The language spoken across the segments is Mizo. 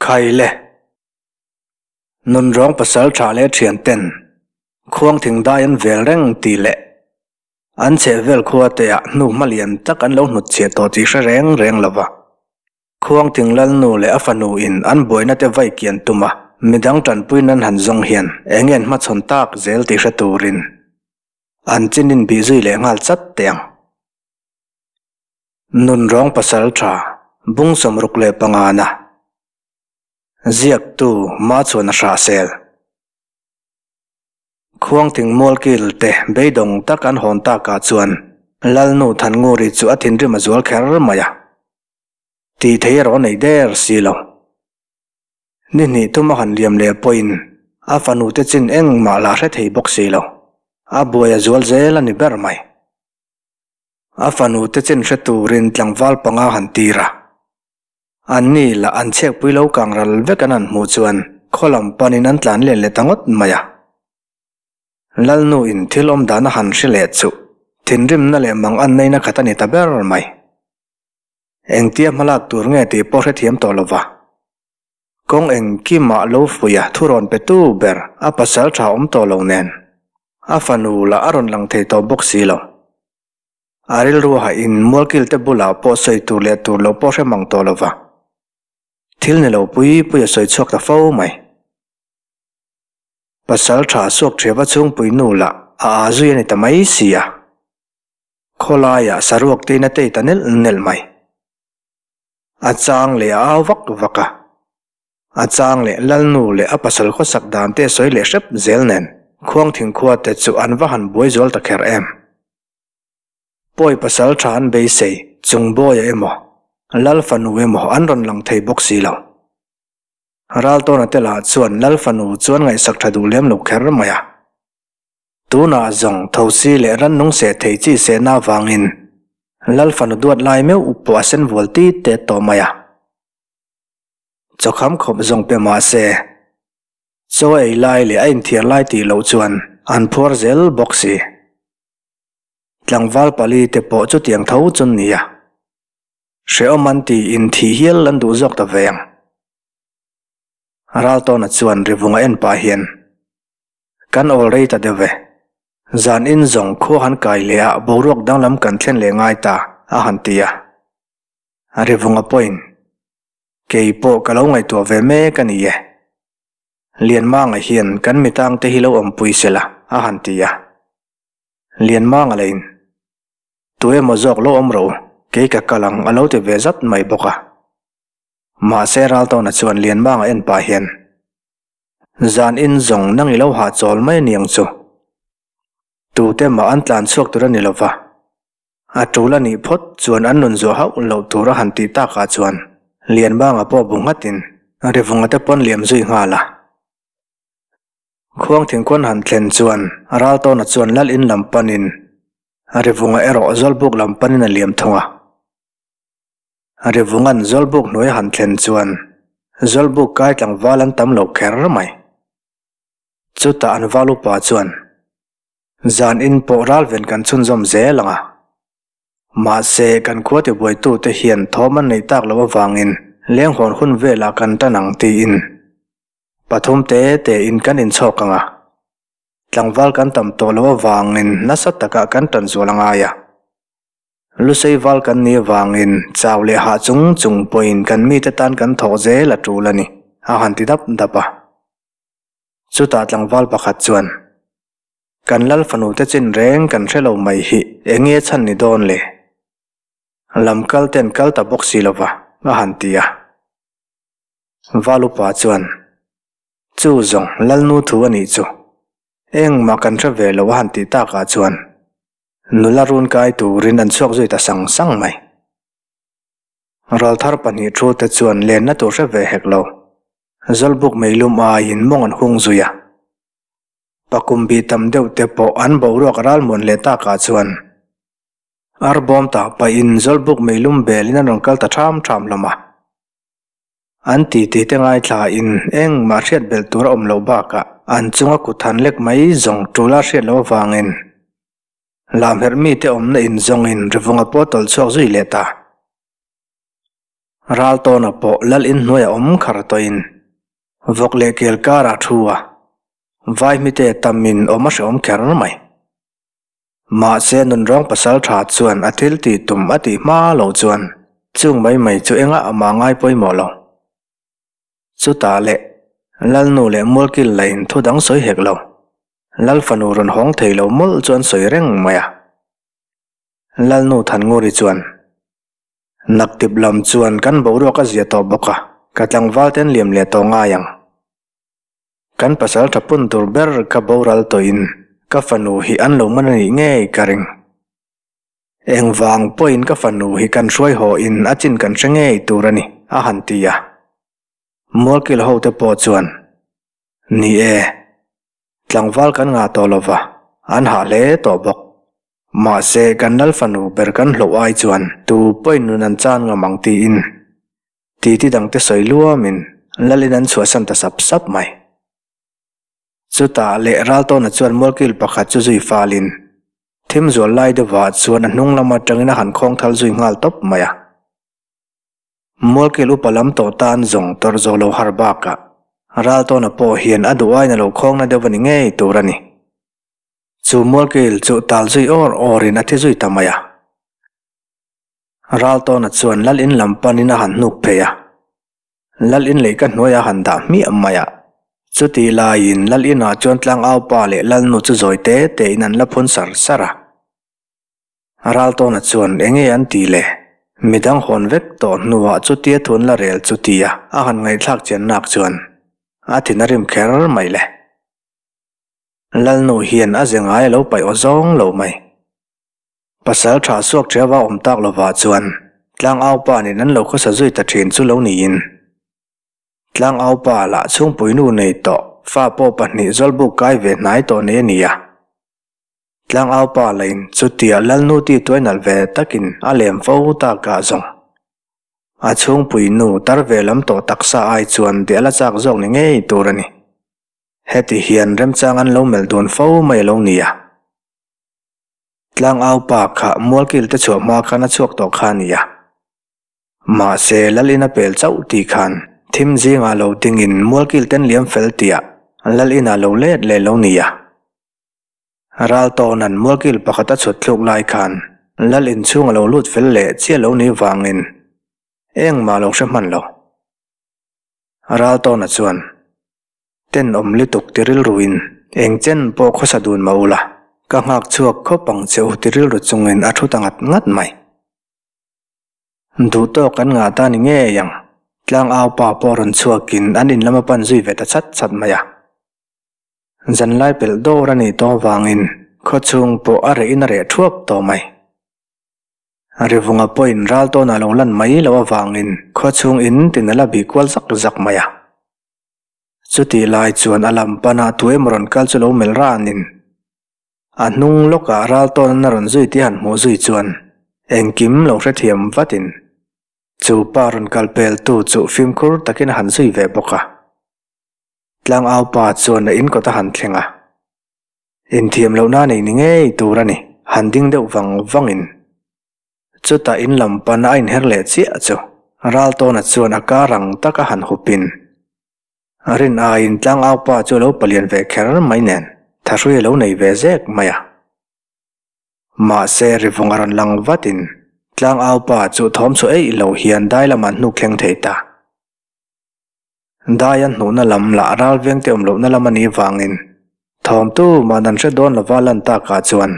Khaile. Nunrawng pasal tha leh thian ten khuang thing dai an vel reng tih leh an chhehvel khua te ah hnu hma lian tak an lo hnut chhiah tawh tih hre reng reng lo va. Khuang thing lalnu leh a fanu in an buaina te vai kian tum a, midang tanpui nan han zawng hian eng nge an hmachhawn tak zel tih hre turin an chin in bih zui leh nghal chat teh ang. Nunrawng pasal tha bung 65 na. Ziaktu Machuan a hrahsel. Khuangthing mualkil te beidawng tak an hawn takah chuan Lalnu Thannguri chu a thinrim a zual kher mai a. Tih thei erawh a nei der si lo. Ni hnih thum a han liam leh pawhin a fanu te chin engmah la hre thei bawk si lo. A buai a zual zel a ni ber mai. A fanu te chin hre turin tlangval panga han tir a. An ni lah an chhekpui lo kang ral vek an han hmuh chuan khaw lam panin an tlan len leh ta ngawt mai a. Lalnu in thil awm dan a han hre leh chuh thinrimna leh mang an neina khat a ni ta ber mai. Engtia hmalak tur nge tih pawh hrethiam tawh lova. Kawng engkimah lo fuih a thurawn pe tu ber a pasal tha awm tawh lo nen a fanu lah a rawn lang thei tawh bawk si lo. A rilru hahin mualkil te bulah pawh sawi tur leh tur lo pawh hre mang tawh lo va, thil ni lo pui pui a sawi chhuak ta fo mai. Pasal tha suak ṭhiava chhungpui nu lah a aa zui a ni ta mai si a, khawlaiah saruak tein a tei ta nelh nelh mai. A chang leh a au vak vak a, a chang leh Lalnu leh a pasal khawsak dan te sawi leh hrep zel nen khuang thingkhua te chu an va han buai zual ta kher em. Pawi pasal tha an beisei, chung bawia emaw, Lal fanu emaw an rawn lang thei bawk si lo. Raltawna te lah chuan Lal fanu chuan ngaihsak tha duh lem lo kher mai a. Tunah zawng thosi leh rannung seh thei chi sehna avangin Lal fanu duat lai meuh pawh a sen vual tit tet tawh mai a. Chawkham khawp zawng pe mah se, chaw ei lai leh a inthiar lai tih loh chuan an phuar zel bawk si. Tlangval pali te pawh chutiang tho chu nia. Hrehawm an tiin thih hial an duh zawk ta ve ang. Raltawna chuan rivunga en pah hian, Kan awl rei ta deuh ve. Zan in zawng khua han kai leh ah boruak danglam kan thlen leh ngai ta, a han ti a. Rivunga pawhin, Kei pawh ka lo ngaihtuah ve mek a ni e. Lianmanga hian kan mitangte hi lo awmpui sela, a han ti a. Lianmanga leh in, Tu emaw zawk lo awm rawh u, kei ka kal ang a lo ti ve zat mai bawk a. Mahse Raltawna chuan Lianmanga en pah hian, Zan in zawng nang i lo hahchawl mai aniang chu. Tute mah an tlan chhuak tur a ni lova, a tul a nih phawt chuan an nun zuah hauh loh tur a han tih takah chuan Lianmanga pawh bu nghatin Rivunga te pawn liam zui nghal a. Khuang thingkhuan han thlen chuan Raltawna chuan Lal in lam panin Rivunga erawh Zawlbuk lam panin a liam thung a. Rivunga'n Zawlbuk hnuai a han thlen chuan Zawlbuk kai tlangval an tam lo kher mai. Chutah an val upa chuan Zan in pawh ralven kan chhunzawm zel ang a. Mahse kan khua tibuaitute hian thawm an neih tak loh avangin lenghawn hun velah kan tan ang tiin Pathum te te in kan inchhawk ang a, tlangval kan tam tawh loh avangin nasa takah kan tan zual a ngai a. Lusei val kan nih avangin chau leh hah chung chung pawhin kan mite tan kan thawk zel a tul a ni, a han ti dap dap a. Chutah tlangval pakhat chuan, Kan lal fanu te chin reng kan hre lo mai hi eng nge chhan ni dawn le? Lam kal ten kal ta bawk si lova, a han ti a. Valupa chuan, Chu zawng Lalnu thu a nih chu. Engmah kan hre ve lo a han tih takah chuan nula run kai turin an chhuak zui ta sang sang mai. Rawlthar pahnih thu te chuan lenna tur hre ve hek lo. Zawlbuk meilum aiin mawng an hung zui a. Pakum bih tam deuh te pawh an boruak ralmuan leh takah chuan arbawm tah pahin zawlbuk meilum belin an rawn kal ta ṭham ṭham hlawm a. An titi te ngaithlain engmah hriat belh tur a awm loh bakah an chunga kut han lek mai zawng tul a hriat loh avangin lamherh mite awmna in zawngin rivunga pawh tawlh chhuak zui leh ta. Raltawna pawh lal in hnuaiah awm khar tawhin vawk leh kel karah thu a, vaihmite tamin awm a hrehawm kher mai. Mahse nunrawng pasal tha chuan a thil tih tum a tih hma lo chuan chung mai mai chu engah amah ngai pawimawh lo. Chutah leh Lalnu leh Mualkil lain thu dang sawi hek lo. Lal fanu rawn hawng thei lo mawlh chu an sawi reng mai a. Lalnu Thannguri chuan, Naktip lam chuan kan boruak a zia tawh bawk a, ka tlangval te an liam leh tawh ngai ang. Kan pasal tha pun tur ber ka boral tawhin ka fanu hi an lo man a nih ngei ka ring. Engvang pawhin ka fanu hi kan hruai haw in a chin kan hre ngei tur a ni, a han ti a. Mualkil ho te pawh chuan, Ni e, tlangval kan ngah tawh lova, an hah hle tawh bawk. Mahse kan lal fanu ber kan hloh ai chuan tu pawhin nun an chan ngam ang tiin Titi dangte sawi luamin Lalin an chhuahsan ta sap sap mai. Chutah leh Raltawna chuan mualkil pakhat chu zui falin thim zual lai deuhah chuan a hnung lam atangin a han khawng thal zui nghal tawp mai a. Mualkil upa lam tawh tan zawng tawrh zawh lo har bakah Raltawna pawh hian a duh aiin a lo khawng na deuh a ni ngei tur a ni. Chu mualkil chu tal zui awr awrin a thi zui ta mai a. Raltawna chuan Lal in lam panin a han hnuk phei a, Lal in lei ka hnuaiah a han dah hmiah mai a. Chutih laiin Lal inah chuan tlangaupa leh Lalnu chu zawi te tein an la phun sar sar a. Raltawna chuan enge an ti le? Midang hawn vek tawh hnuah chutia thu an la rel chu tia a han ngaihthlak chian nak chuan a thin a rim kher mai le. Lalnu hian a ze ngai a lo paih aw zawng lo mai. Pasal tha suak ṭhiava awm tak lovah chuan Tlangaupa nen an lo khawsa zui ta ṭhin chu lo niin. Tlangaupa lah chhungpuinu nei tawh fa pawh pahnih zawlbuk kai ve hnai tawh nei a ni a. Tlangaupa lain chutia Lalnu ti tuai nalh ve takin a lem fo takah zawng. A chhungpuinu tar ve lam tawh taksa ai chuan deh a la chak zawk ni ngei tur a ni. Heti hian remchang an lo melh dun fo mai a lo ni a. Tlangau pa kha mualkil te chhuah hma khan a chhuak tawh kha a ni a. Mahse, Lalin a pel chauh tih khan thim zingah lo dingin mualkil ten liam fel tiah Lalin ah lo let leh lo ni a. Raltawna'n mualkil pakhat a chhut thluk lai khan Lalin chhung a lo lut fel leh chiah lo ni vangin engmah lo hre hman lo. Raltawna chuan. Tenawm lutuk ti rilruin eng chen pawh khawsa dun mah ula, ka nghak chhuak khawp ang che u ti rilru chungin a thu ta ngat ngat mai. Duh tawk kan ngah ta ni ngei ang, tlangau pa pawh rawn chhuakin an in lam a pan zui ve ta chat chat mai a. Zanlai pelh dawr a nih tawh avangin khawchhung pawh a reh in a reh thuap tawh mai. Rivunga pawhin ral tawnah lo lan mai loh avangin khawchhung in tin a la bih kual zak zak mai a. Chutih lai chuan a lam panah tu emaw rawn kal chu lo melh ranin a hnung lawkah ral tawn a rawn zui tih a han hmuh zui chuan engkim lo hrethiam vatin chu pa rawn kal peltu chu fimkhur takin a han zui ve bawk a. Tlangau pa chuan a inkawt a han thleng a, inthiam lohna nei ni ngei tur a ni, han ding deuh vang vangin Chutah in lam pan a inher leh chiah chu Raltawna chuan a kar ang taka han hupin rin aiin tlangaupa chu a lo palian ve kher mai nen thahrui a lo nei ve zek mai a. Mahse rivung a rawn lang vatin tlangaupa chu thawm chhuah eih lo hian dai lamah hnuk thleng thei ta. Dai an hnuhna lam lah ralvengte awm lohna lam a nih vangin thawm tuman an hre dawn lova lan takah chuan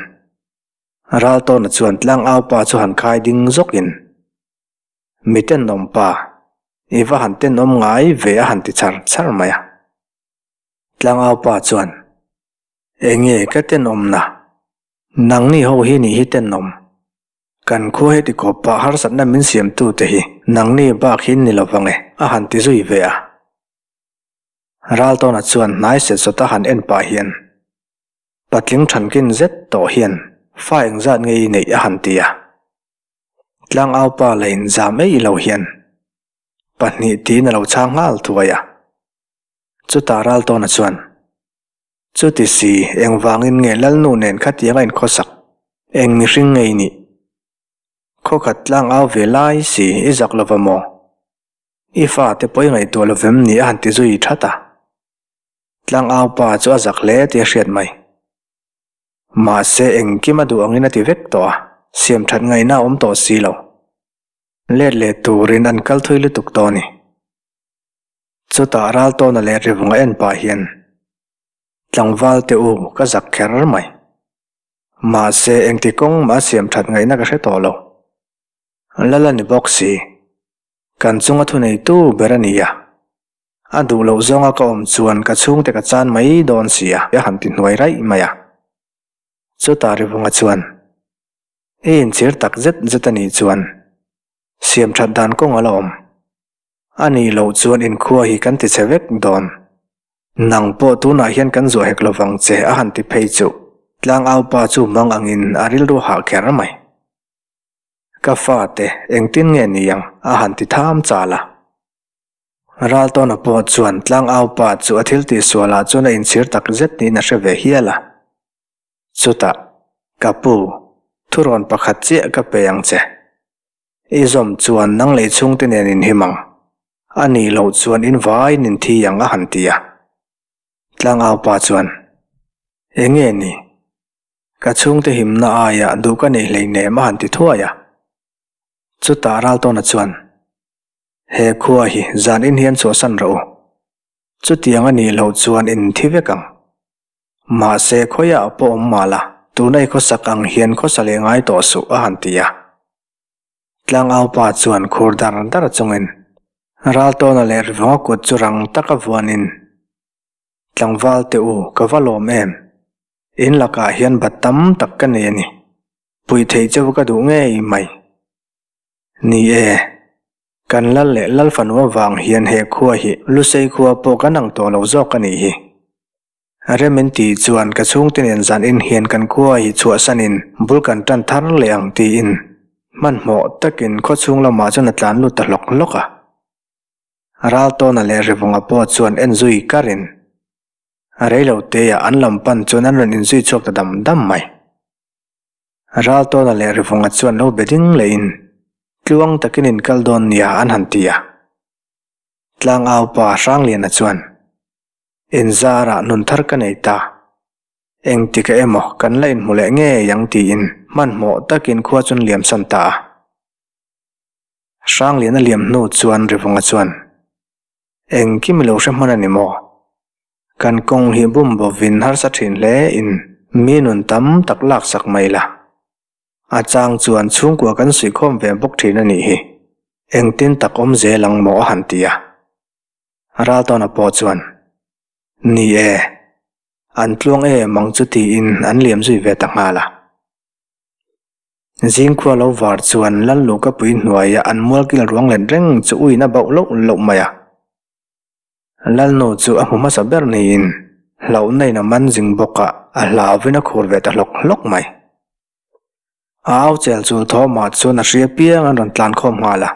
Raltawna chuan tlangau pa chu han khai ding zawkin, Mi tenawm pa, i va han tenawm ngai ve a han ti char char mai a. Tlangau pa chuan, Enge ka tenawmna? Nangni ho hi nih hi tenawm. Kan khua heti khawp pah harsatna min siamtute hi nangni bak hi ni lovang e a han ti zui ve a. Raltawna chuan hnai set sawta han en pah hian, Patling thankin zet tawh hian fa engzat nge i neih a han ti a. Tlangau pa la inzam eih lo hian pahnih tiin a lo chhang nghal thuai a. Chutah Raltawna chuan, Chuti si, engvangin nge Lalnu nen khatiang a inkhawsak? Eng mihring nge i nih? Khawkhat tlangau ve lai si i zak lova maw? I fate pawh i ngaihtuah lo vem ni a han ti zui that a. Tlangau pa chu a zak hle tih a hriat mai. Mahse engkim a duh angin a ti vek tawh a, siam that ngaihna a awm tawh si lo. Let leh turin an kal thui lutuk tawh a ni. Chutah Raltawna leh Rivunga en pah hian Tlangval te u ka zak kher mai. Mahse engti kawng mah a siam that ngaihna ka hre tawh lo. Lal a ni bawk si. Kan chunga thuneitu ber a ni a. A duh loh zawnga ka awm chuan ka chhungte ka chan mai dawn si a, a han ti hnuai raih mai a. Chutah Rivunga chuan, I inchhir tak zet zet a nih chuan siam that dan kawng a la awm. A nih loh chuan inkhua hi kan ti chhe vek dawn. Nang pawh tunah hian kan zuah hek lovang che a han ti phei chu tlangaupa chu mang angin a rilru hah kher mai. Ka fate engtin nge ni ang a han ti tham chal a. Raltawna pawh chuan tlangaupa chu a thil tihsualah chuan a inchhir tak zet niin a hre ve hial a. Chutah, Ka pu, thurawn pakhat chiah ka pe ang che. I zawm chuan nang lei chhungte nen in him ang. A nih loh chuan in vaiin in thi ang a han ti a. Tlangaupa chuan, Enge ni? Ka chhungte himna aiah duh ka nei hleinem a han ti thuai a. Chutah Raltawna chuan, He khua hi zan in hian chhuahsan rawh u. Chutiang a nih loh chuan in thi vek ang. Mahse khawiah pawh awm mah la, tuna i khawsak ang hian khawsa leh ngai tawh suh a han ti a. Tlangaupa chuan khur dar dar chungin Raltawna leh Rivawnga kut chu rang taka vuanin, Tlangval teh u, ka va lawm em? In lakah hian bat tam tak ka nei a ni. Puih theih cheu ka duh ngei mai. Ni e, kan lal leh lal fanu avang hian he khua hi Lusei khua pawh kan ang tawh lo zawk a nih hi. Rem in tih chuan ka chhungte nen zan in hian kan khua hi chhuahsanin bul kan tan thar leh ang tiin hmanhmawh takin khawchhung lamah chuan a tlan lut ta hlawk hlawk a. Raltawna leh Rivunga pawh chuan en zui karin A rei lo teah an lam pan chuan an rawn inzui chhuak ta dam dam mai. Raltawna leh Rivunga chuan lo be ding lehin tluang takin in kal dawn nia an han ti a. Tlangaupa Hrangliana chuan, Inzarah nun thar ka nei ta. Engtika emaw kan la inhmu leh ngei ang tiin hmanhmawh takin khua chuan liamsan ta a. Hrangliana liam hnu chuan Rivunga chuan, Engkim i lo hre hman a ni maw? Kan kawng hi bum bovin harsa thin hle in mi nun tam tak laksak mai la. A chang chuan chhungkua kan suihkhawm ve bawk thin a nih hi. Engtin tak awm zel ang maw a han ti a. Raltawna pawh chuan, Ni e, an tluang em ang chu tiin an liam zui ve ta nghal a. Zingkhua lo var chuan Lal Lukapui hnuaia an mualkil ruang let reng chu uiin a bauh loh loh mai a. Lalnu chu a hmu hmasa ber niin hlauhna in a man zing bawk a, a hlauvin a khur ve ta hlawk hlawk mai. A au chel chul thawmah chuan a hria piang an rawn tlan khawm nghal a.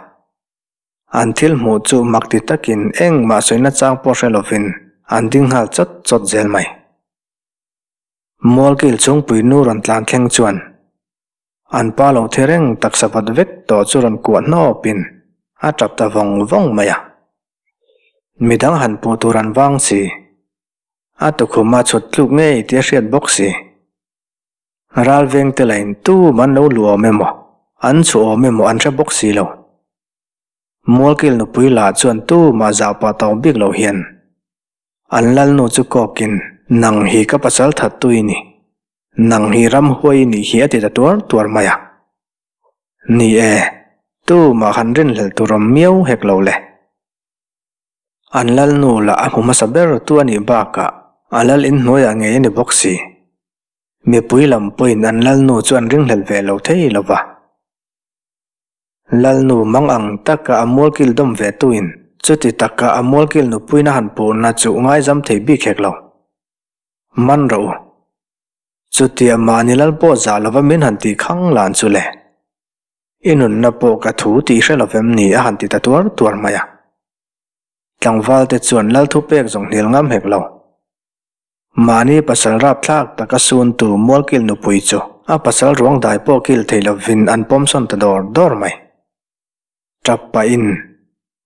An thil hmuh chu mak ti takin engmah sawina chang pawh hre lovin an ding nghal chawt chawt zel mai. Mualkil chhungpui nu rawn tlan thleng chuan an pa lo thi reng taksa vat vek tawh chu rawn kuah hnawpin a tap ta vawng vawng mai a. Midang han puh tur an vang si. A tukhum a chhut tluk ngei tih a hriat bawk si. Ralveng te lain tum an lo luh awm emaw, an chhuah awm emaw an hre bawk si lo. Mualkil nupui lah chuan tumah zah pah tawk bik loh hian An lalnu chu kawkin, Nang hi ka pasal thattu i ni. Nang hi ramhuai i nih hi a ti ta tuar tuar mai a. Ni e, tumah han rinhlelh tur awm miau hek lo le. An lalnu lah a hmu hmasa ber tu a nih bakah a lal inhnuaiah ngei a ni bawk si. Mipui lam pawhin an lalnu chu an ringhlelh ve lo thei lo va. Lalnu mang ang taka a mualkil dawm ve tuin chuti taka a mualkil nupuina han puhna chu ngaizam thei bik hek lo. Man rawh u. Chutia mahni lal pawh zah lova min han tih khang lan chu le. I nunna pawh ka thu tih hre lovem ni a han ti ta tuar tuar mai a. Tlangval te chuan lal thupek zawng hnial ngam hek lo. Mahni pasal rapthlak taka suntu Mualkil nupui chu a pasal ruang dai pawh kil thei lovin an pawmsawn ta dawr dawr mai. Tap pahin,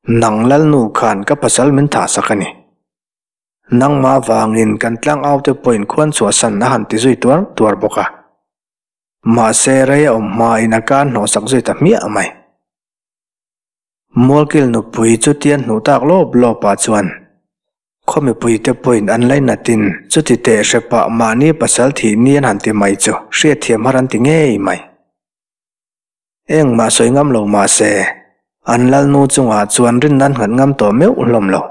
Nang Lalnu khan ka pasal min thahsak a ni. Nangmah vangin kan tlangaute pawhin khuan chhuahsan a han ti zui tuar tuar bawk a. Mahse rei a awm hmain a kan hnawhsak zui ta hmiah mai. Mualkil nupui chutia hnuh tak lawp lawpah chuan khaw mipuite pawhin an lainatin chuti teh hrepah mahni pasal thih ni an han ti mai chu hriatthiam har an ti ngei mai. Engmah sawi ngam lo mah se, an Lalnu chungah chuan rinna an nghat ngam tawh meuh hlawm lo.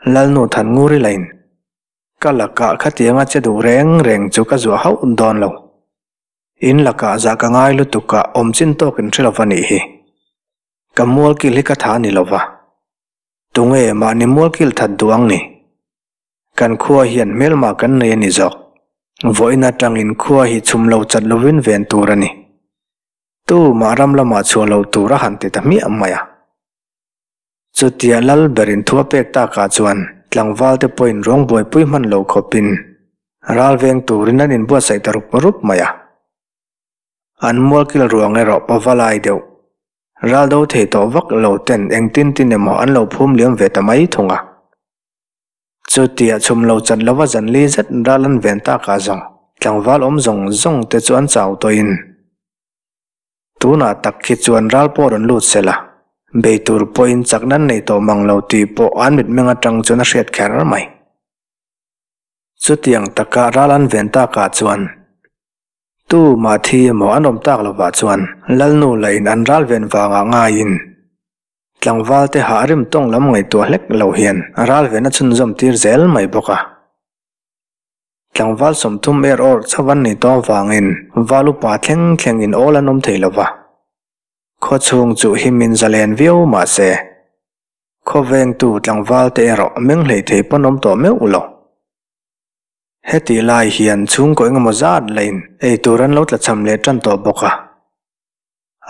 Lalnu Thannguri lain, Ka lakah khatianga che duh reng reng chu ka zuah hauh dawn lo. In lakah zah ka ngai lutuk a awm chin tawkin hre lova nih hi. Ka mualkil hi ka tha ni lova. Tunge mahni mualkil that duh ang ni? Kan khua hian hmelma kan nei a ni zawk. Vawiin atangin khua hi chhum lo chat lovin ven tur a ni. Tumah ram lamah chhuah lo tur a han ti ta hmiah mai a. Chutia lal berin thu a pek takah chuan tlangval te pawhin ruang buaipui hman lo khawpin ral veng turin an inbuatsaih ta rup rup mai a. An mualkil ruang erawh pavalai deuh. Ral do thei tawh vak lo ten engtin tin emaw an lo phum liam ve ta mai thung a. Chutia chhum lo chat lova zan li zet ral an ven takah zawng tlangval awm zawng zawng te chu an chau tawhin tunah tak khi chuan ral pawh rawn lut se la, bei tur pawhin chakna an nei tawh mang lo tih pawh an mitmeng atang chuan a hriat kher mai. Chutiang taka ral an ven takah chuan tu mah thi emaw an awm tak lovah chuan Lalnu lahin an ral ven vangah ngaiin Tlangval te hah rim tawng lam ngaihtuah hlek lo hian ral ven a chhunzawm tir zel mai bawk a. Tlangval 30 er awrh chauh an nih tawh avangin val upa thleng thlengin awl an awm thei lo va. Khaw chhung chu himin zalen viau mah se, khaw vengtu tlangval te erawh meng hlei thei pawn awm tawh meuh lo. Hetih lai hian chhungkaw engemaw zat lain eitur an lo tlachham leh tan tawh bawk a.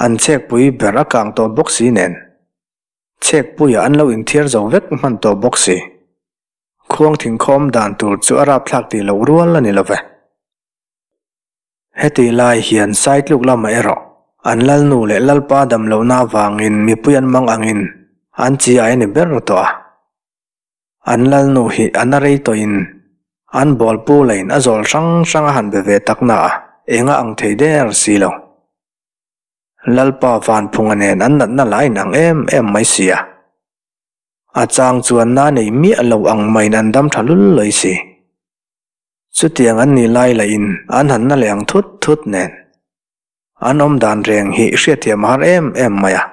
An chhekpui ber a kang tawh bawk si nen, chhekpuiah an lo inthiar zo vek hman tawh bawk si. Khuang thingkhawm dan tur chu a rapthlak tih loh rual a ni lo ve. Hetih lai hian Saitluk lamah erawh an Lalnu leh Lalpa dam lohna avangin mipui an mang angin an chi ai a ni ber tawh a. An Lalnu hi a na rei tawhin an bawlpu lain a zawl hrang hrang a han be ve tak na a, eng a ang thei der si lo. Lalpa Vanphunga nen an natna la a inang em em mai si a. A chang chuan na nei miah lo ang maiin an dam tha lul lawi si. Chutiang an nih lai lahin an han na leh ang thut thut nen. An awm dan reng hi hriatthiam a har em em mai a.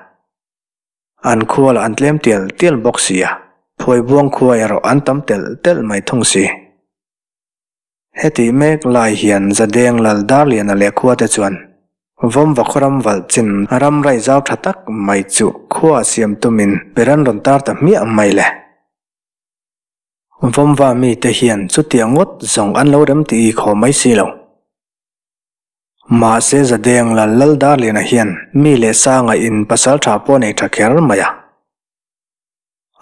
An khua lah an tlem tial tial bawk si a, Phuaibuang khua erawh an tam telh telh mai thung si. Hetih mek lai hian Zadeng Lal Darliana leh khuate chuan Vawmva khawram valh chin ram raih zau tha tak mai chu khua siam tumin per an rawn tar ta hmiah mai le. Vawmva mite hian chutiang ngawt zawng an lo rem tih i khaw mai si lo. Mahse Zadeng Lal Lal Darliana hian mi leh sanga in pasal tha pawh nei tha kher mai a.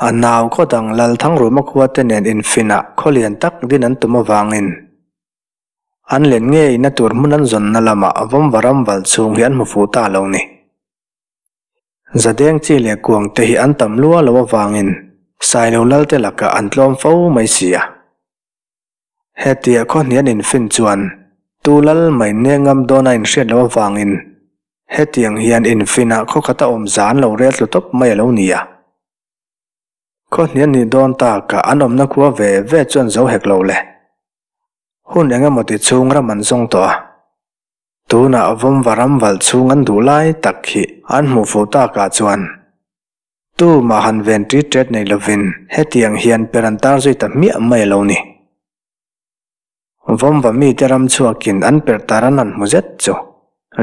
A nau khaw dang Lalthangruma khua te nen infinah khaw lian tak din an tum avangin an len ngeina tur hmun an zawnna lamah Vawmva ram val chhung hi an hmu fuh ta lo ni. Zadeng chi leh kuang te hi an tam lua lo avangin Sailo Lal te lakah an tlawm fo mai si a. Hetia khaw hnih an infin chuan tu lal mai nge ngam dawn a inhriat loh avangin hetiang hian infinah khaw khata awm za an lo rel tlu tawp mai a lo ni a. Khaw hnih an nih dawn takah an awmna khua ve ve chuan zo hek lo le. Hun eng emaw ti chhung ram an zawng tawh a. Tunah Vawmva ram valh chhung an duh lai tak hi an hmuh fuh takah chuan Tumah han ven ṭit ṭet nei lovin hetiang hian per an tar zui ta hmiah mai a lo ni. Vawmva mite ram chhuakin an per tar an han hmu zet chu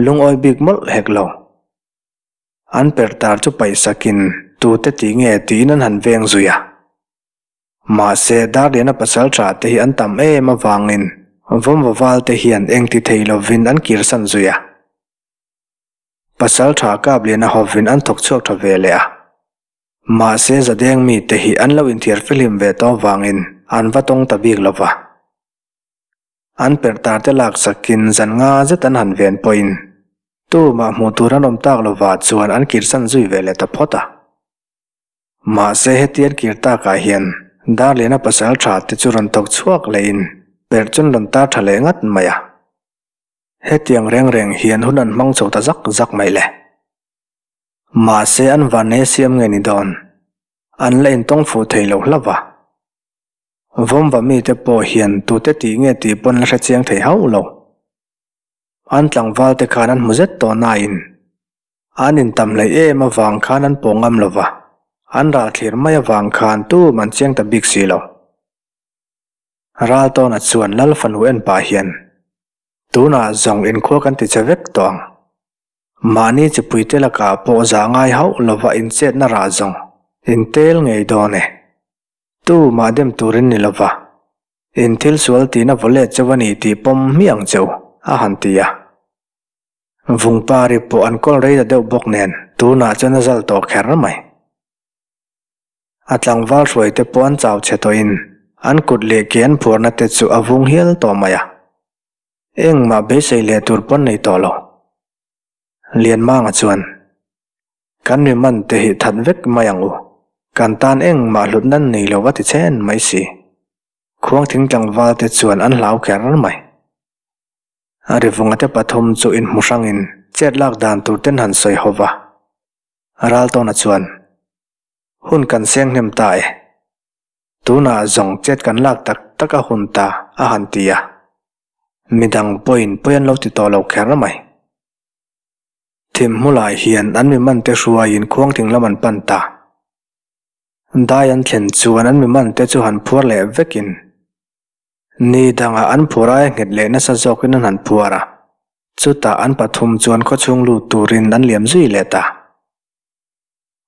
lungawi bik mawlh hek lo. An per tar chu paihsakin tute ti nge tiin an han veng zui a. Mahse, Darliana pasal ṭha te hi an tam em avangin Vawmva val te hian engti thei lovin an kirsan zui a. Pasal tha kap lian a hovin an thawk chhuak tha ve leh a. Mahse Zadeng mite hi an lo inthiar fihlim ve tawh avangin an va tawng ta bik lo va. An perh tar te lak sakin zan nga zet an han ven pawhin tumah hmuh tur an awm tak lova chuan an kirsan zui ve leh ta phawt a. Mahse hetian kir takah hian Darliana pasal tha te chu rawn thawk chhuak lehin perh chu an rawn tar tha leh ngat mai a. Hetiang reng reng hian hun an hmang chho ta zak zak mai le. Mahse an vanei siam nge ni dawn? An la intawng fuh thei lo hlauh a. Vawmva mite pawh hian tute tih nge tih pawn la hrechiang thei hauh lo. An tlangval te khan an hmu zet tawh nain An intam hleih em avang khan an pawh ngam lo va, an ral thlir mai avang khan tum an chiang ta bik si lo. Raltawna chuan Lal fanu en pah hian, Tunah zawng inkhua kan ti che vek tawh ang. Mahni chipuite lakah pawh zah ngai hauh lova inchetna rah zawng intel ngei dawn e. Tumah dem turin ni lova, in thil sual tihna vaw let cheu a ni tih pawm hmiah ang cheu, a han ti a. Vungpari pawh an kawl rei ta deuh bawk nen tunah chuan a zal tawh kher mai. A tlangval hruai te pawh an chau chhe tawhin an kut leh ke an phuarna te chu a vung hial tawh mai a. Engmah beisei leh tur pawn nei tawh lo. Lianmanga chuan, Kan mi man te hi that vek mai ang u. Kan tan engmah hlut nan nei lo a ti chhen mai si. Khuangthing tlangval te chuan an hlau kher mai. A rivunga te pathum chu inhmu hrangin chet lak dan tur ten han sawi ho va. Raltawna chuan, Hun kan seng hnem ta e. Tunah zawng chet kan lak tak tak a hun ta, a han ti a. Midang pawhin pawi an lo ti tawh lo kher mai. Thim hmulah hian an mi man te hruaiin khuangthing lam an pan ta. Dai an thlen chuan an mi man te chu han phuar leh vekin Ni dangah an phur aia nghet leh nasa zawkin an han phuar a, chutah an pathum chuan khawchhung lut turin an liam zui leh ta.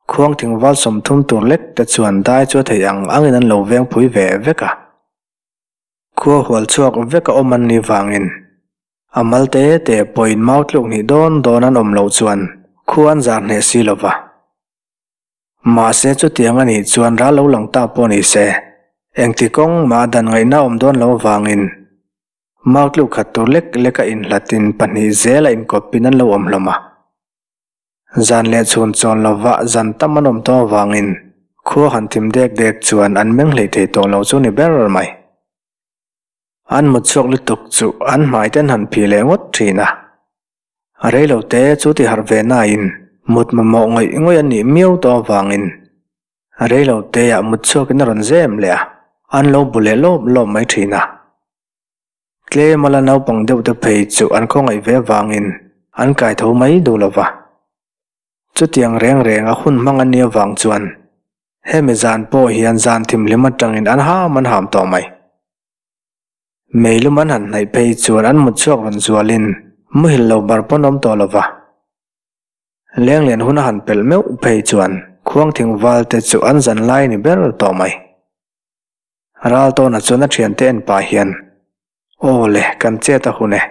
Khuang thingval 30 tur lek te chuan dai chu a theih ang angin an lo veng phui ve vek a. Khua hual chhuak vek a awm an nih vangin a mal te te pawhin mau tluk hnih dawn dawn an awm loh chuan khua an zar hneh si lova. Mahse chutiang a nih chuan ral lo lang ta pawh ni se, engti kawng mah dan ngaihna awm dawn lo avangin mau tluk khat tur lek lek a inhlatin pahnih zel a inkawpin an lo awm hlawm a. Zan leh chhun chawn lova zan tam an awm tawh avangin khua han thim dek dek chuan an meng hlei thei tawh lo chu ni ber mai. An mut chhuak lutuk chu an hmai te an han phih leh ngawt thin a. A rei lo te chu ti harh ve nain mut mamawh ngawih ngawih a nih miau tawh avangin a rei lo te ah mut chhuakin a rawn zem leh a, an lo bu leh lawp lawp mai thin a. Tlem a la naupang deuh te phei chu an khawngaih ve avangin an kai tho mai duh lo va. Chutiang reng reng a hun hmang a nih avang chuan hemi zan pawh hian zan thimhlim atangin an ham an ham tawh mai. Meilum an han hnaih phei chuan an mut chhuak rawn zualin muhil lo bar pawn awm tawh lo va. Lenglian hun a han pelh meuh phei chuan khuangthing val te chu an zan lai ni ber tawh mai. Raltawna chuan a thiante en pah hian, Aw le, kan chet a hun e.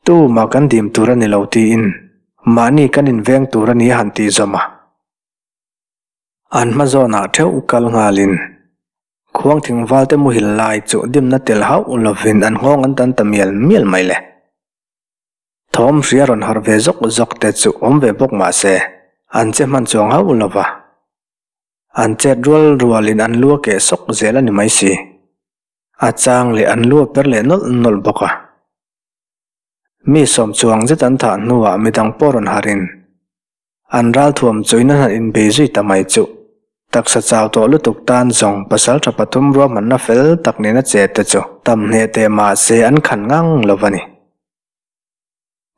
Tumah kan dim tur a ni lo tiin mahni kan inveng tur a ni a han tih zawm a. An hma zawnah theuh kal nghalin khuang thingval te muhil lai chu dimna tel hauh lovin an nghawng an tan ta mial mial mai le. Thawm hria rawn harh ve zawk zawk te chu awm ve bawk mah se an che hman chuang hauh lova. An chet rual rualin an lu a keh sawk zel a ni mai si. A chang leh an lu a per leh nawlh nawlh bawk a. Mi sawm chuang zet an thah hnuah midang pawh rawn harhin An ralthuam chuin an han inbei zui ta mai chuh. Taksa chau tawh lutuk tan zawng pasal tha pathum ruahmanna fel tak nena che te chu tam hneh teh mah se an khan ngang lo va ni.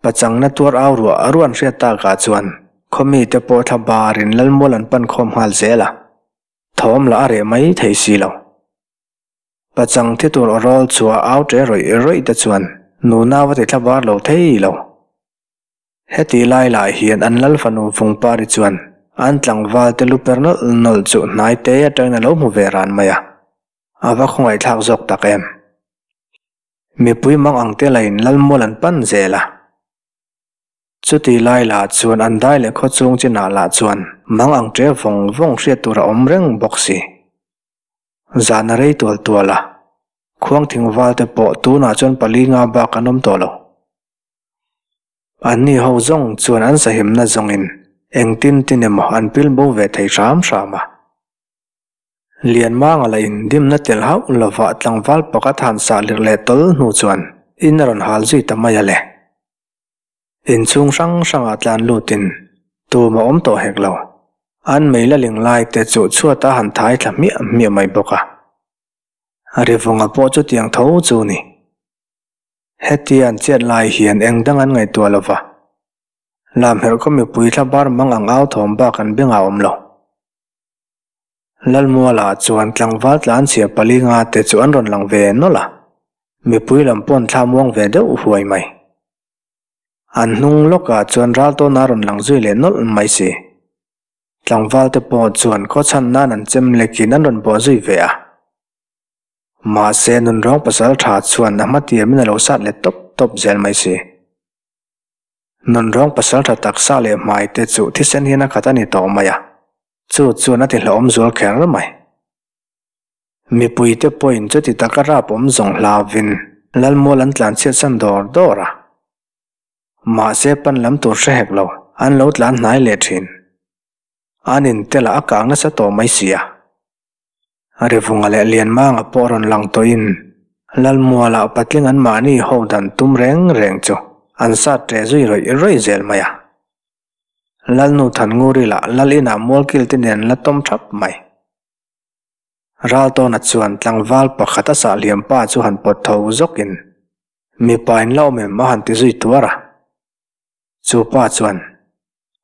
Pachangna tuar au ruah a ruan hriat takah chuan khaw mite pawh thla barin Lalmual an pan khawm nghal zel a, thawm lah a reh mai thei si lo. Pachang thi tur aw rawl chhuah au ṭe rawih rawih te chuan nunau a ti thla bar lo thei lo. Heti lai lah hian an lal fanu Vungpari chuan an tlangval te lu per nawlh nawlh chu hnai te atangin a lo hmu ve ran mai a, a va khawngaihthlak zawk tak em. Mipui mang ang te lain Lalmual an pan zel a. Chuti lai lah chuan an dai leh khaw chung chinah lah chuan mang ang ṭe vawng vawng hriat tur a awm reng bawk si. Zan a rei tual tual a, khuang thingval te pawh tunah chuan pali nga bak an awm tawh lo. Anni ho zawng chuan an sahimna zawngin engtin tin emaw an pil bo ve thei hram hram a. Lianmanga lah in dimna tel hauh lovah tlangval pakhat han sah lirh leh tawl hnu chuan in a rawn hal zui ta mai a le. Inchhung hrang hrangah tlan lutin tum a awm tawh hek lo. An mei la ling lai te chu chhuat a han thai thla hmiah hmiah mai bawk a. Rivunga pawh chutiang tho chu ni. Hetia an chet lai hian eng dang an ngaihtuah lo va. Lamherh khaw mipui thla bar mang ang au thawm bak an bengah a awm lo. Lalmuala chuan tlangval tlanchhia pali nga te chu an rawn lang ve nawlh a, mipui lam pawn thla muang ve deuh huai mai. An hnung lawkah chuan ral tawn a rawn lang zui leh nawlh mai si. Tlangval te pawh chuan khaw chhan nan an chem lekin an rawn bawh zui ve a. Mahse nunrawng pasal tha chuan a hma tiamin a lo sat leh tawp tawp zel mai si. Nunrawng pasaltha taksa leh hmai te chu thisen hian a khat a ni tawh mai a, chu chuan a ti hlauhawm zual kher mai. Mipui te pawhin chuti taka rap awm zawng hlauvin Lalmual an tlan chhiatsan dawr dawr a. Mahse pan lam tur hre hek lo, an lo tlan hnai leh thin. An intel ah a kang nasa tawh mai si a. Rivunga leh Lianmanga pawh rawn lang tawhin Lalmualah patling an mahni ho dan tum reng reng chu an sat ṭeh zui rawih rawih zel mai a. Lalnu Thannguri lah Lal inah mualkil te nen la tawm ṭhap mai. Raltawna chuan tlangval pakhat a sah hliam pa chu han pawt tho zawkin mipa in la awm em a han ti zui tuar a. Chu pa chuan,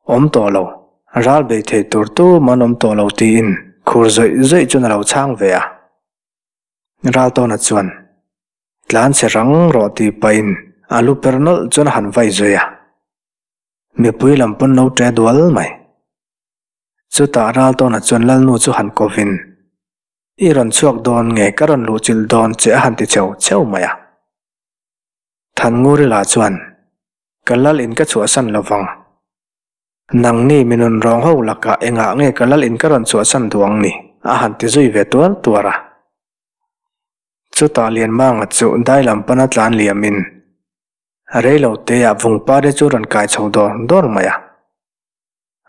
Awm tawh lo, ral bei thei tur tum an awm tawh lo tiin khur zawih zawih chuan a lo chhang ve a. Raltawna chuan, Tlan chhe rang rawh tih pahin a lu per nawlh chuan a han vai zui a. Mipui lam pawn lo ṭe dual mai. Chutah Raltawna chuan Lalnu chu han kovin, I rawn chhuak dawn nge ka rawn luhchilh dawn che a han ti cheu cheu mai a. Thanngurila chuan, Ka lal in ka chhuahsan lo vang. Nangni mi nun rawng ho lakah engah nge ka lal in ka rawn chhuahsan duh ang ni? a han ti zui ve tuar tuar a. Chutah Lianmanga chu dai lam pana tlan liamin reilo teah vungpari chu rawn kai chho dawr dawr mai a.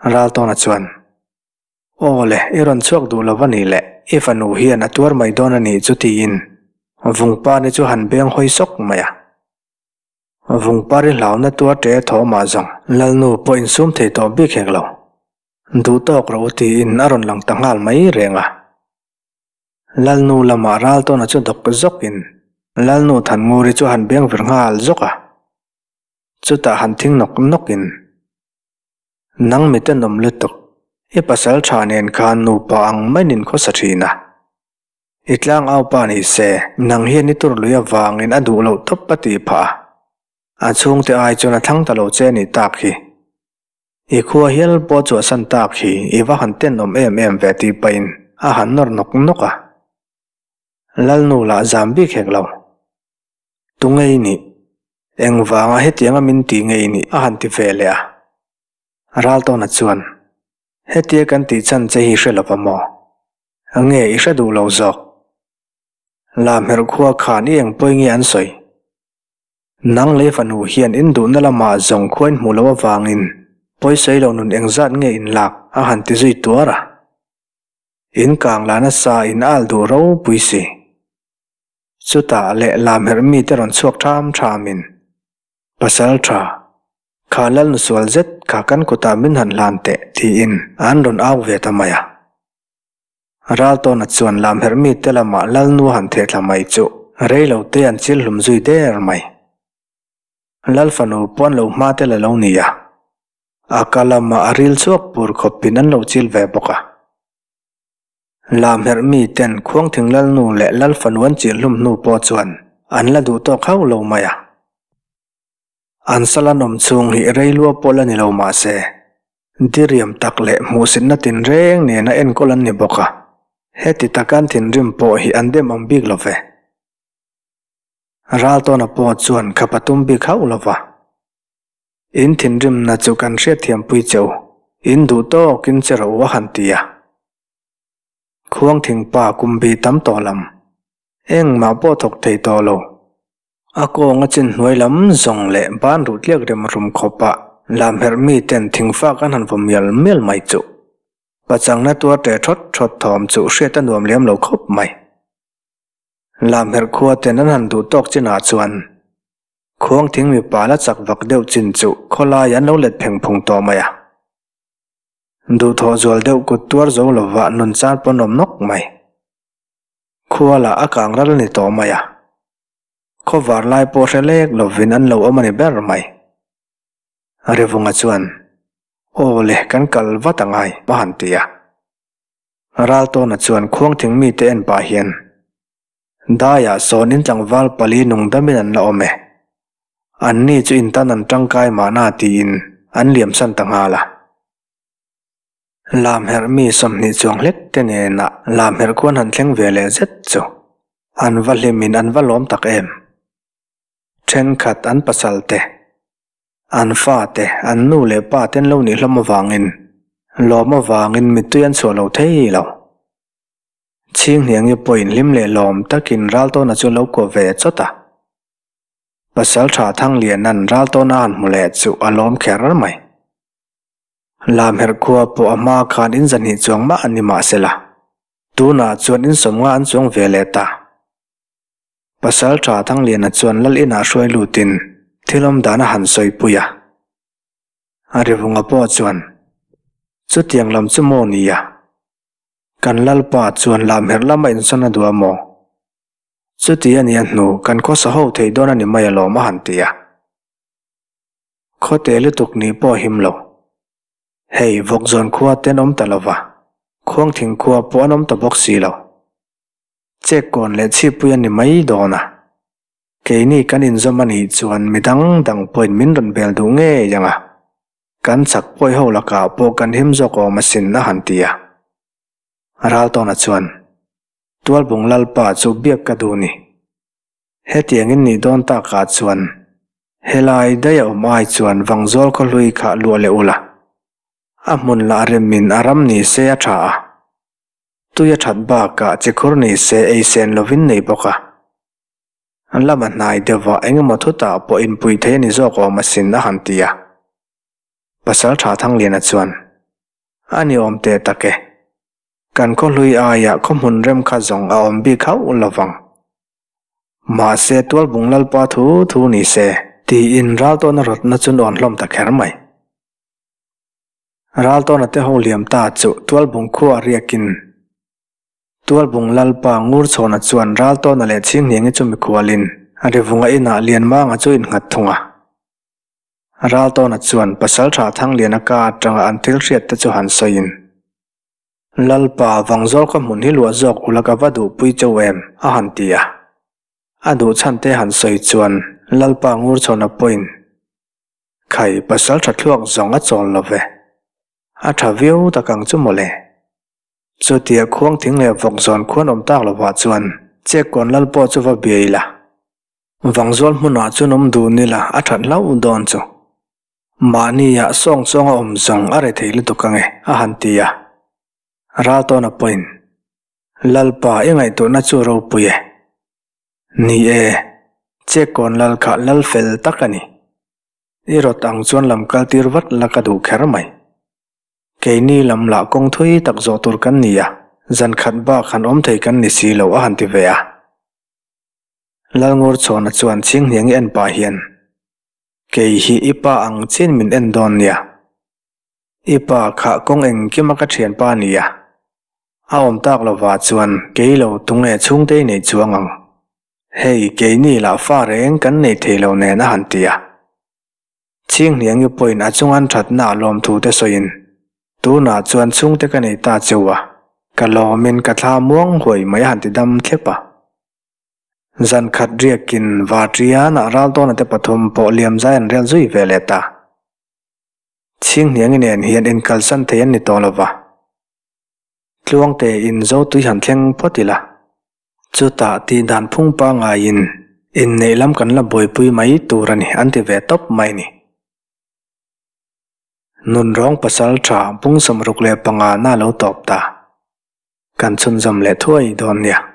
Raltawna chuan, Aw le, i rawn chhuak duh lo va nih le, i fanu hian a tuar mai dawn a nih chu tiin vungpari chu han beng hawi sawk mai a. Vungpari hlauna tuar ṭe thawmah zawng Lalnu pawh insum thei tawh bik hek lo. Duh tawk rawh u tiin a rawn lang ta nghal mai reng a. Lalnu lamah Raltawna chu dawk zawkin Lalnu Thannguri chu a han beng vir nghal zawk a. Chutah han thing nawk nawkin. Nang mi tenawm lutuk, i pasal tha nen khan nupa ang mai nin khawsa thin a. I tlang au pa ni se, nang hian i tur lui avangin a duh loh tawp a tih phah a. A chhungte ai chuan a thlang ta lo che nih tak hi. I khua hial pawh chhuahsan tak hi i va han tenawm em em ve tih pahin a han nawr nawk nawk a. Lalnu lah zam bik hek lo. Tu ngei nih? Engvanga hetianga min ti ngei nih? a han ti ve leh a. Raltawna chuan, Hetia kan tih chan che hi hre lova maw? Nge i hre duh lo zawk? Lamherh khua khan i eng pawi nge an sawi? Nang lei fanu hian in duhna lamah zawng khua in hmuh loh avangin pawisawi lo nun engzat nge in lak? a han ti zui tuar a. In kang la nasa in al duh ropui si. Chutah lehlam herh mite rawn chhuak ṭham ṭhamin, Pasal ṭha, kha Lalnu sual zet kha kan kutah min han hlan teh, tiin an rawn au ve ta mai a. Raltawna chuan lam herh mite lamah Lalnu a han theh thla mai chu rei lo te an chil hlum zui der mai. Lal fanu pawn lo hma tel a lo ni a, a ka lamah a ril chhuak pur khawpin an lo chil ve bawk a. Lamherh mi ten Khuangthing Lalnu leh Lalfanu an chilh hlum hnu pawh chuan an la duh tawk hauh lo mai a. An sal an awm chhung hi rei lua pawh la ni lo mah se, diriam tak leh hmuhsitna tinreng nena enkawl an ni bawk a, heti taka an thinrim pawh hi an dem awm bik lo ve. Raltawna pawh chuan khap a tum bik hauh lo va. In thinrimna chu kan hriatthiampui che u, in duh tawkin che rawh u a han ti a. Khuangthing pa kum bi tam tawh lam, engmah pawh thawk thei tawh lo. A kawnga chin hnuai lam zawng leh ban ruh tliak rem rum khawpah lamherh miten thingfak an han vaw mial mial mai chuh. Pachangna tuar ṭe ṭhawt ṭhawt thawm chu hriat a nuam lem lo khawp mai. Lamherh khua ten an han duh tawk chinah chuan khuang thing mipa la chak vak deuh chin chu khawlai an lo let pheng phung tawh mai a. Duhthawh zual deuh kut tuar zo lova nun chan pawn awm nawk mai. Khua lah a kang ral ni tawh mai a. Khawvar lai pawh hre lek lovin an lo awm a ni ber mai. Revunga chuan, Aw le, kan kal vat a ngai, a han ti a. Raltawna chuan khuangthing mite en pah hian, Daiah sawn in tlangval pali nung damin an la awm e. Anni chu in tan an tangkai mahna tiin an liamsan ta nghal a. Lamherh mi 20 chuang hlek te nena lamherh khuan han thleng ve leh zet chu an va hlimin an va lawm tak em. Thenkhat an pasal te, an fa te, an nu leh pa te an lo nih hlawm avangin lawm avangin mittui an chhuah lo thei lo. Chhinghniangi pawhin hlim leh lawm takin Raltawna chu lo kuah ve chawt a. Pasal tha Thangliana'n Raltawna han hmu leh chu a lawm kher mai. Lamherh khua pawh a hma khan in zahnih chuang mah a ni mahsela, tunah chuan in 50 an chuang ve leh ta. Pasal tha Thangliana chuan lal inah hruai lutin thil awm dan a han sawi pui a. A rivunga pawh chuan, Chutiang lam chu maw nia? Kan lalpa chuan lamherh lama insawn a duh a maw? Chuti a nia hnu kan khawsa ho thei dawn a ni mai alawm a han ti a. Khawte lutuk nih pawh a him lo. Hei vawkzawn khua te an awm ta lova, khuangthing khua pawh an awm ta bawk si lo. Chekkawn leh chhipui a ni mai dawn a. Keini kan inzawm a nih chuan mi dang dang pawhin min rawn bel duh ngei ang a. Kan chak pawi ho lakah pawh kan him zawk awm asin a han ti a. Raltawna chuan, Tualbung Lalpa chu biak ka duh ni. Hetiangin nih dawn takah chuan helai daih a awm ai chuan Vangzawl khawhlui kha luah leh ula. A hmun lah remin a ram ni se a tha a. Tui a that bakah chikhur ni se ei sen lovin nei bawk a. An lama hnai deuhah eng emaw thutah pawh inpui thei a ni zawk awm asin a han ti a. Pasal Tha Thangliana chuan, A ni awm teh tak e. Kan khawhlui aiah khawhmun rem kha zawng a awm bik hauh lo vang. Mahse Tualbung Lalpa thu thu ni se, tiin Raltawna rawtna chu nawn hlawm ta kher mai. Raltawna te ho liam ta chu Tualbung khua riakin Tualbung Lalpa Ngurchhawna chuan Raltawna leh Chhinghniangi chu mikhualin Rivunga inah Lianmanga chu innghat thung a. Raltawna chuan Pasaltha Thangliana ka atanga an thil hriat te chu han sawiin, Lalpa, Vangzawl khaw hmun hi luah zawk ula ka va duhpui chauh em? a han ti a. A duh chhan te han sawi chuan Lalpa Ngurchhawna pawhin, Khai, Pasaltha thluak zawng a chawl lo ve. A tha viau tak ang chu mawle. Chutia khuang thing leh vawk zawn khuan awm tak lovah chuan Chekkawn Lal pawh chu va bia ila. Vangzawl hmunah chuan awm dun ila a that hlauh dawn chu. Mahnia sawng chuang a awm zawng a rethei lutuk ange a han ti a. Raltawna pawhin, Lalpa i ngaihtuahna chu ropui e. Ni e, Chekkawn Lal kha lal fel tak a ni. I rawt ang chuan lam kal tir vat la ka duh kher mai. Keini lam lah kawng thui tak zawh tur kan ni a, zan khat bak han awm thei kan ni si lo a han ti ve a. Lalngurchhawna chuan Chhinghniangi en pah hian, Kei hi i pa ang chin min en dawn nia. I pa kha kawng engkima ka thianpa a nia. A awm tak lovah chuan kei lo tunge chhungte i nei chuang ang. Hei, keini lah fa reng kan nei thei lo nen a han ti a. Chhinghniangi pawhin a chungan thatna a lawm thu te sawiin, Tunah chuan chhungte ka nei ta cheu a, ka lawmin ka thla muang huai mai a han ti dam thlep a. Zan khat riakin Vatriana Raltawna te pathum pawh liam zai an rel zui ve leh ta. Chhinghniangi nen hian inkalsan thei an ni tawh lo va. Tluangte in Zotui han thleng phawt ila. Chutah tih dan phung pangaiin inneih lam kan la buaipui mai tur a ni an ti ve tawp mai ni. Nunrawng pasal tha bung 65 na lo tawp ta. Kan chhunzawm leh thuai dawn nia.